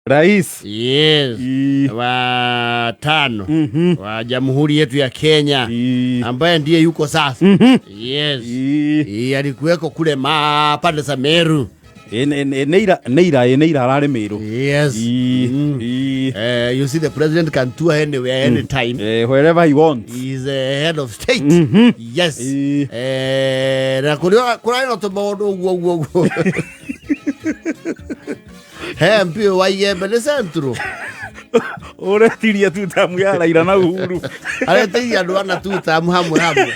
Rais. Yes. Wa tano wa jamhuri yetu ya Kenya ambaye ndiye yuko sasa. Yes. Alikuweko kule pande za Meru. Nä ira ararä mä rå. Yes. You see, the president can tour anywhere, anytime. Wherever he wants. He is the head of state. Yes. Na kũrĩa no tũmaũndũ ũguo ũguo ũguo. He MP wa Igembe nĩ Central. Ũretirie tu tamu ya Raila na Uhuru. Areteirie andũ ana tu tamu hamwe hamwe.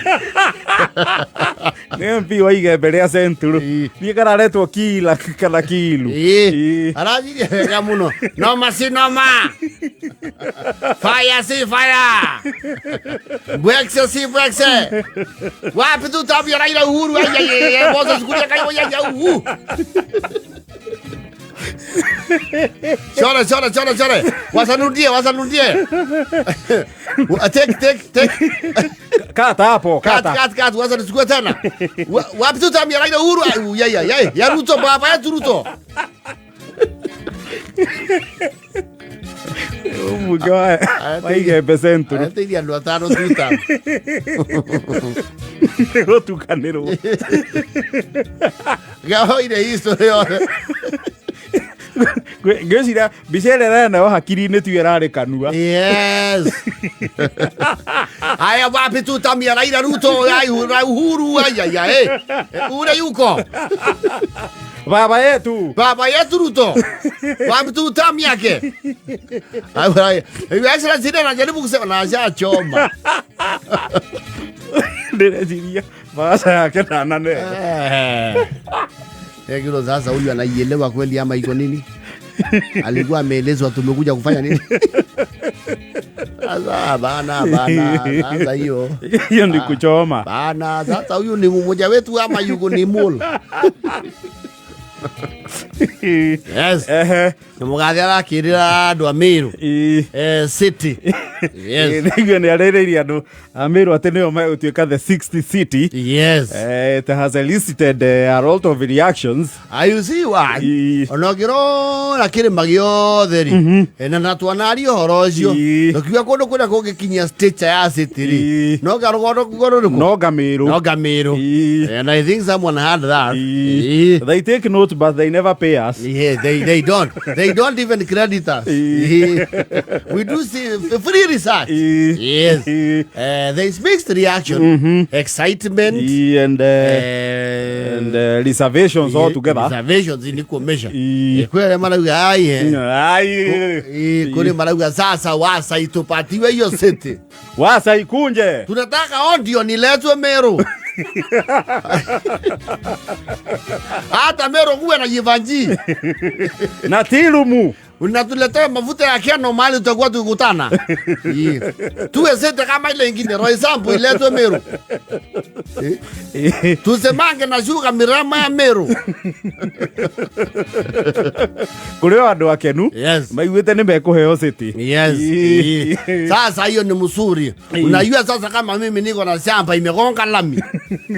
Nĩ MP wa Igembe rĩa Central. Niĩ kararetwo Kila kana Kilu. Arajirie wega mũno. Noma si noma. Fire si fire. Bwekse si bwekse. Wapi tu tamu ya Raila, Uhuru? Ai ai ai, Moses Kuria kai ya ya uhu. Chore chore chore chore. Wasanudie wasanudie. Take take take. Kata hapo. Kat kata. Kat kat, wacha nichukue tena. Wapi tu tamu ya Raila, Uhuru? Ai, ya ya ya ya Ruto, baba yetu Ruto. Mũmbunge wa Igembe Central. Areteirie andũ atano tu tamu. Nĩ gũtukanĩrwo. Gahoire history yothe. Ngwĩciria mbica ĩrĩa ĩrenayo hakiri-inĩ tiyo ĩrarĩ kanua. Yes. Haya, wapi tu tamu ya Raila, Ruto, ai Uhuru, ai ai ai. Ule yuko. Baba yetu. Baba yetu Ruto. Wapi tu tamu yake? Ai ai. Excellency najaribu kusema na ashachoma. Ndĩreciria baca yake ndanane. Kilo sasa huyu anaielewa kweli ama iko nini? Alikuwa ameelezwa tumekuja kufanya nini? Sasa bana bana, sasa hiyo. Hiyo ni kuchoma. Bana, sasa huyu ni mmoja wetu ama yuko ni mul? Yes. Mũgathe arakĩrĩra andũ a Meru city. Yes. Nĩguo nĩ arĩrĩirie andũ a Meru atĩ nĩo megũtuĩka the 60 city. It has elicited a lot of reactions. You see why? Ona ũngĩrora kĩrĩma gĩothe rĩ, na twanaria ũhoro ũcio, tũkiuga kũndũ kũrĩa kũngĩkinyia stature ya city rĩ, no nga rũgongo rũrĩkũ? No Ngamiru. No Ngamiru. And I think someone had that. They take note but they never pay us. Yeah, they don't. They don't even credit us. We do see free research. Yes. There's mixed reaction, excitement, And reservations all together. Reservations in equal measure. Kwĩ arĩa marauga aihe. Ai. Kũrĩ marauga sasa wasa itupatiwe hiyo city. Wasa ikunje. Tunataka ondio niletwe Meru. Hata Meru kuwe na Jivanji. Na Tilumu. Unatuletea mafuta ya Keno mahali tutakuwa tukikutana. Tuwe sete kama ile ingine, Roysambu iletwe Meru. Tusemange na shuka mirama ya Meru. Kũrĩ o andũ akenu maiguĩte nĩ mekũheo city. Yes. Sasa hiyo ni mzuri. Unajua sasa kama mimi niko na shamba imegonga lami.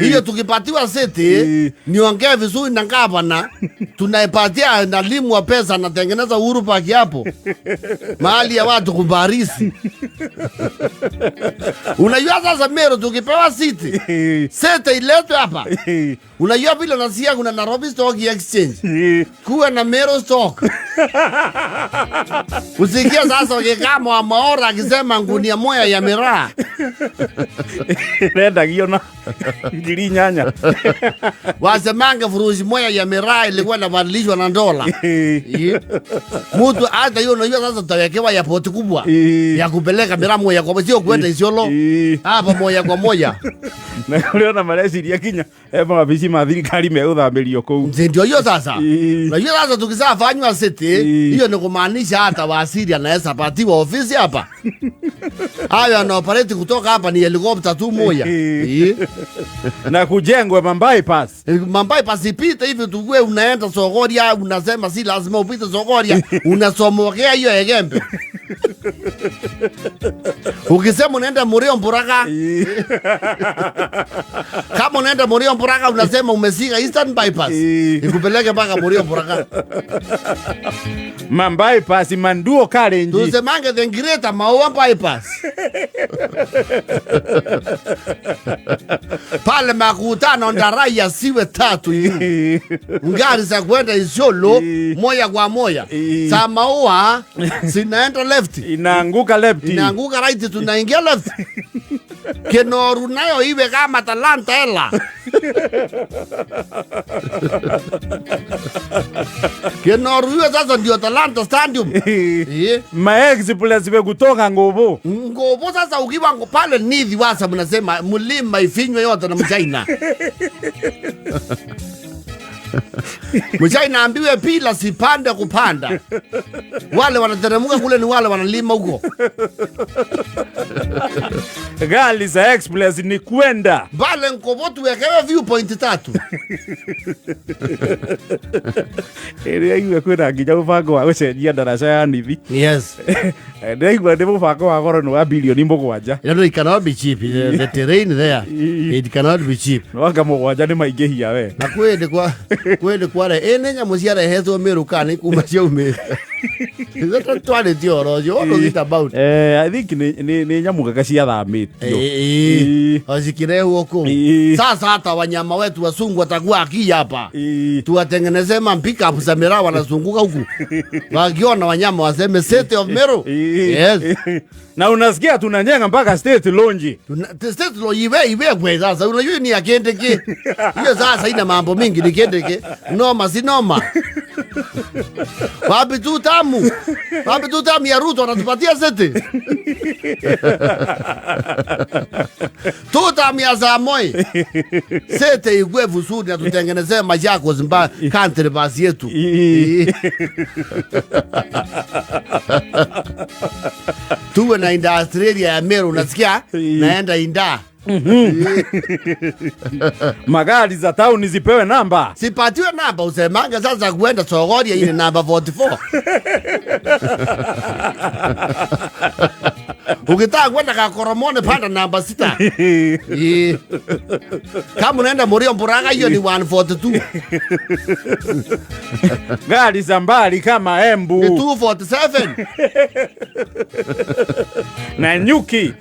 Hiyo tukipatiwa city, niongee vizuri na gavana, tunaipatia na limu wa pesa na tengeneza Uhuru Park hapo. Mahali ya watu kubarisi. Unajua sasa Meru tukipewa city, city iletwe hapa. Unajua vile nasikia kuna Nairobi Stock Exchange. Kuwa na Meru Stock. Usikia sasa wakikaa wa Maora akisema ngunia moja ya miraa. Rendagio na 8,000. Wasemanga furushi moja ya miraa ilikuwa inabadilishwa na dola. Mtu hata hiyo unajua sasa tutawekewa ya poti kubwa ya kupeleka miraa moja kwa moja, sio kwenda Isiolo. Hapa moja kwa moja. Na kũrĩ ona mareciria kinya mawabici ma thirikari megũthamĩrio kũu. Ndio hiyo sasa. Unajua sasa tukishafanywa city, hiyo ni kumaanisha hata waziri anaweza patiwa ofisi hapa. Hayo ana operate kutoka hapa ni helicopter tu moja. Na kujengwe mabypass. Mabypass ipite hivi tukue unaenda Sogoria, unasema si lazima upite Sogoria, unasomokea hiyo Egembe. Ukisema unaenda Murio Mburaga, kama unaenda Murio Mburaga unasema umesika Eastern Bypass. Ikupeleke mpaka Murio Mburaga. Man bypass manduo kalenji. Tusemange the Greater Maua Bypass. Pale makutano ndaraya siwe tatu hivi. Ngari za kwenda Isiolo moja kwa moja. Za Maua zinaenda left. Inaanguka left. Inaanguka right, tunaingia left. Kenoru nayo iwe kama talanta hela. Kenoru iwe sasa ndio Talanta Stadium. Ma express we kutoka Ngobo. Ngobo sasa ukiwa pale nithi wasa mnasema mlima ifinywe yote na Mchina. Mchina ambiwe pila sipande kupanda. Wale wanateremka kule ni wale wanalima huko. Gari za express ni kwenda. Bale Ngobo tuwekewe viewpoint 3. Ndĩraigua kwĩna nginya mũbango wa gũcenjia ndaraca ya nithi. Yes. Ndĩraigua nĩ mũbango wa goro nĩ wa bilioni 7. You know, it cannot be cheap. The terrain there, it cannot be cheap. No anga 7 nĩ maingĩhia we. Na kwĩndĩ kwa ĩnĩ nyamũ ciarehetwo Meru kana kuma ciaumĩte. Twarĩtie ũhoro ũcio. What was it about? I think ni nyamũ kaka ciathamĩtio. Zikirehwo kũu. Sasa hata wanyama wetu wasungu watakuwa akija hapa. Tuwatengeneze ma pick-up za miraa wanazunguka huku. Wakiona wanyama waseme City of Meru. Yes. Na unasikia tunanyenga mpaka State Lounge. State Lounge iwe kwe sasa. Unajua ni ya Kendeke. Hiyo sasa ina mambo mingi ni Kendeke. Noma si noma. Wapi tu tamu. Wapi tu tamu ya Ruto anatupatia seti. Tu tamu ya Zamoi. Sete igwe vizuri na tutengenezee Machakos mba country bus yetu. Tuwe na industry ya Meru unasikia? Naenda inda. Magari za town zipewe namba. Sipatiwe namba usemange sasa kuenda Sogoria ile namba 44. Ukitaka kwenda Kakoromone panda namba 6. Kama unaenda Murio Mburaga hiyo ni 142. Gari za mbali kama Embu ni 247. Na nyuki.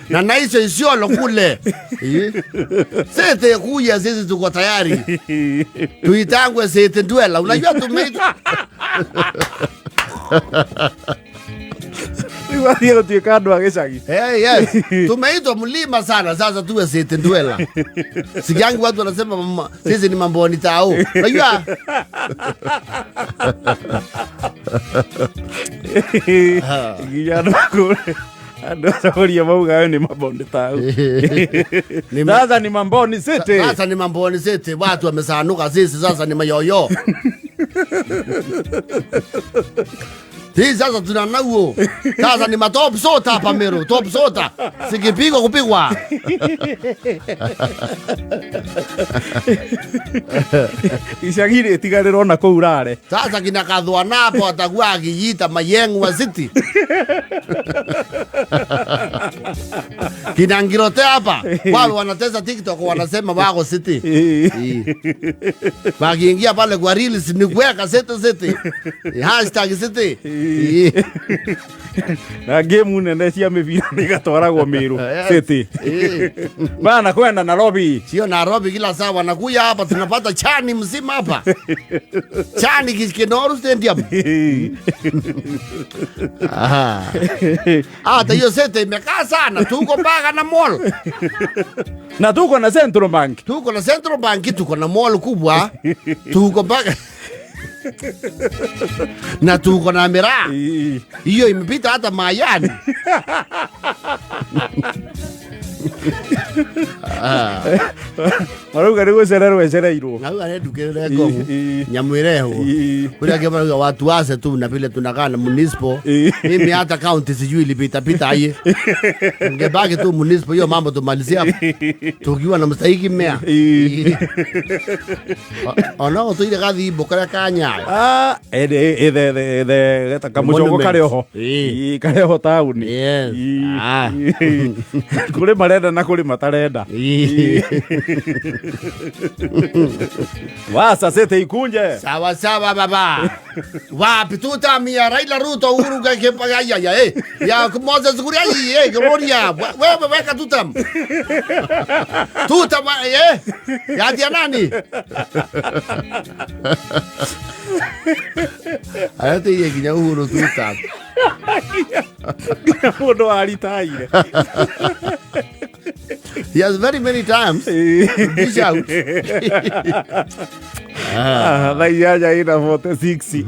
Na naiso Isiolo kule. Sete kuya sisi tuko tayari. Tuitangwe sete ndwela. Unajua tumeitwa. Hey, yes. Tumeitwa mlima sana sasa tuwe sete ndwela. Sikiangi watu wanasema sisi ni mamboni tao. Unajua? Gijano kule. Andũ acoria mauga ni mamboni tao. Sasa ni mamboni sete. Sasa ni mamboni sete. Watu wamesanuka sisi sasa ni mayoyo. Sisi sasa tunanauo. Sasa ni matop sota hapa Meru, top sota. Sikipigwa kupigwa. Icagi itigarĩrwo na kũu rare. Sasa kina Kathwana hapo atakuwa akijiita Mayengu wa City. Kina Ngirote hapa wao wanateza TikTok wanasema wako City. Wakiingia pale kwa reels ni kuweka City City. Hashtag City. Na game nene cia mĩbira nĩigatwaragwo Meru City. Bana kwenda Nairobi. Sio Nairobi kila saa wanakuja hapa tunapata chani mzima hapa. Chani Kinoru Stadium. Aha. Hata hiyo sete imekaa sana tuko mpaka na mall. Na tuko na Central Bank. Tuko na Central Bank, tuko na mall kubwa. Tuko mpaka na tuko na miraa. Hiyo imepita hata mayani. Marauga nĩ gũcererwo ecereirwo. Nauga nendukĩrĩre ngogu nyamũ ĩrehwo. Kule angĩ marauga watu wase tu na vile tunakaa na municipal. Mimi hata county sijui ilipita pita aye. Ngebaki tu municipal, hiyo mambo tumalizie hapo. Tukiwa na mstahiki mmea. Ona ũtũire gathimbo karĩa ka Nyayo. Ah, ĩthĩ ĩthĩ ĩthĩ ĩthĩ geta kamũcongo Monument. karĩ oho. Ĩĩ. Ĩĩ, karĩ oho taũni. Yes. Ĩĩ. Ah. Kũrĩ marenda na kũrĩ matarenda. Ĩĩ. Wasa City ikunje. Sawa sawa baba. Wapi tutamia Raila, Ruto, Uhuru ya ya eh. Ya Moses Kuria eh Gloria. Wewe weka tutam. Tutam eh. Ya dia nani? Ayate ye kinya Uhuru tutam. Mũndũ waritaire. He has very many times to dish out. Ah, thaa 8:46.